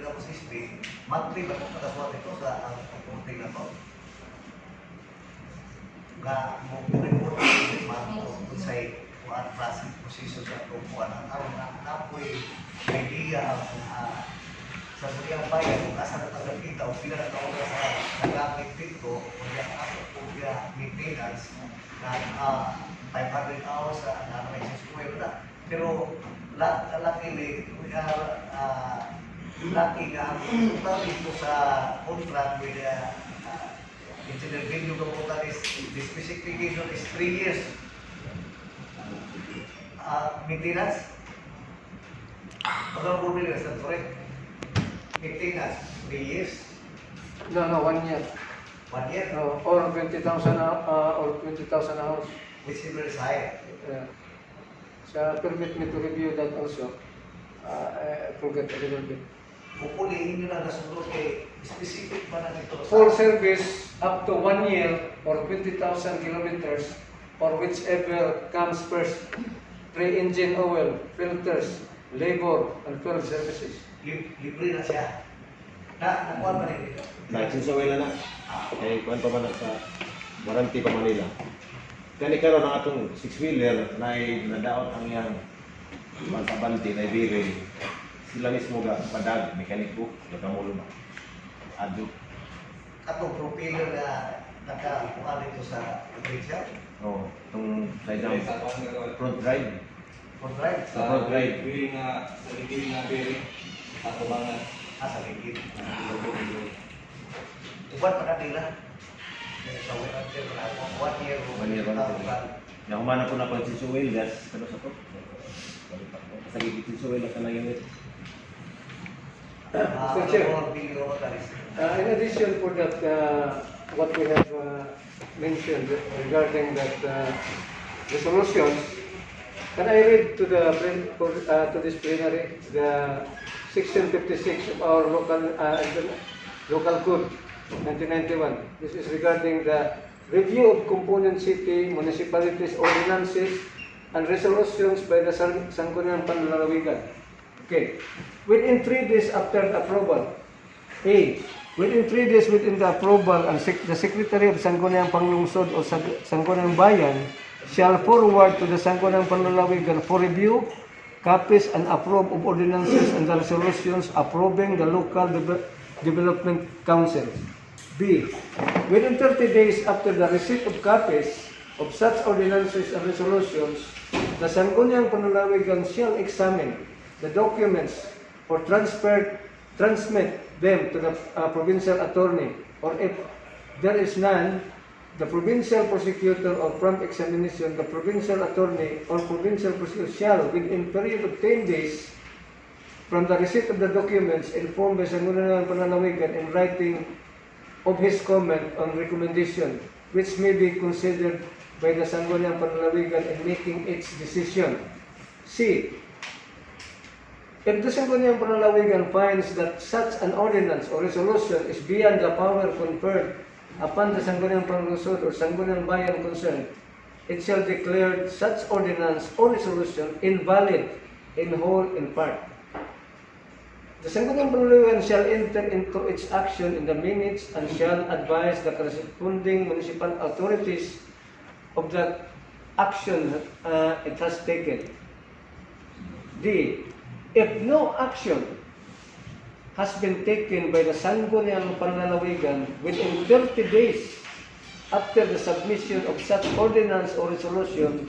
tapos history, monthly ba kung nakasuot ito sa ang pagpunting na to? Nga, report kung sa'y kuhaan klaseng posisyon sa tupuan. Ang tawag na napoy idea sa Suriang Bayan kung asa na tagapita o pila na taon sa nagamit dito o yung ako o yung maintenance na 500 hours sa nakamay school na. Pero luckily lucky nga ang punta dito sa contract with engineer Benyo Gamutan is the specification is 3 years maintenance. Pagka po nila sa correct maintenance 3 years. No, 1 year. 1 year? Or 20,000 hours. Which is very high. So permit me to review that also. I forget a little bit. Pupulihin nyo na nasunod kay specific ba na dito Full service up to 1 year or 20,000 kilometers or whichever comes first. Pre-engine oil, filters, labor, and fuel services. Libre na siya. Nakuha ba rin dito? License oil na. Eh, kuhan pa man sa warranty pa Manila. Kani karon ang atong 6-wheeler na nadaot ang iyang pagkabanti na ibigay. Sila mismo ga padag mekaniko nakamulo na. Ado. Katong propeller na nakakuha dito sa Malaysia. Oh, itong side down front drive. For drive. Sa front drive. Sa ligid nga bearing sa tubangan. Sa ligid. Uban pa na nila. Sa warranty na ako. 1 year. 1 year Yang mana po na pag si oil gas kano sa to? Sa gigit si oil na lang yun. Mr. Chair, in addition for that, what we have mentioned regarding that resolutions, can I read to to this plenary the section 56 of our local code 1991. This is regarding the review of component city, municipalities, ordinances, and resolutions by the Sangguniang Panlalawigan. Okay. Within 3 days after the approval, A. Within 3 days within the approval, the Secretary of Sangguniang Panglungsod o Sangguniang Bayan shall forward to the Sangguniang Panlalawigan for review, copies and approve of ordinances and the resolutions approving the local development council. B. Within 30 days after the receipt of copies of such ordinances and resolutions, the Sangguniang Panlalawigan shall examine the documents or transmit them to the provincial attorney, or if there is none, the provincial prosecutor or prompt examination, the provincial attorney or provincial prosecutor shall, within period of 10 days from the receipt of the documents, inform the Sangguniang Panlalawigan in writing of his comment on recommendation, which may be considered by the Sangguniang Panlalawigan in making its decision. C. If the Sangguniang Panlalawigan finds that such an ordinance or resolution is beyond the power conferred upon the Sangguniang Panglungsod or Sangguniang Bayan concerned, it shall declare such ordinance or resolution invalid in whole and part. The Sangguniang Panlalawigan shall enter into its action in the minutes and shall advise the corresponding municipal authorities of the action it has taken. D. If no action has been taken by the Sangguniang Panlalawigan within 30 days after the submission of such ordinance or resolution,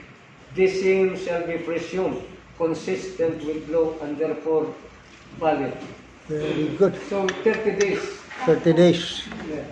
the same shall be presumed consistent with law and therefore valid. Very good. So 30 days. 30 days. Yeah.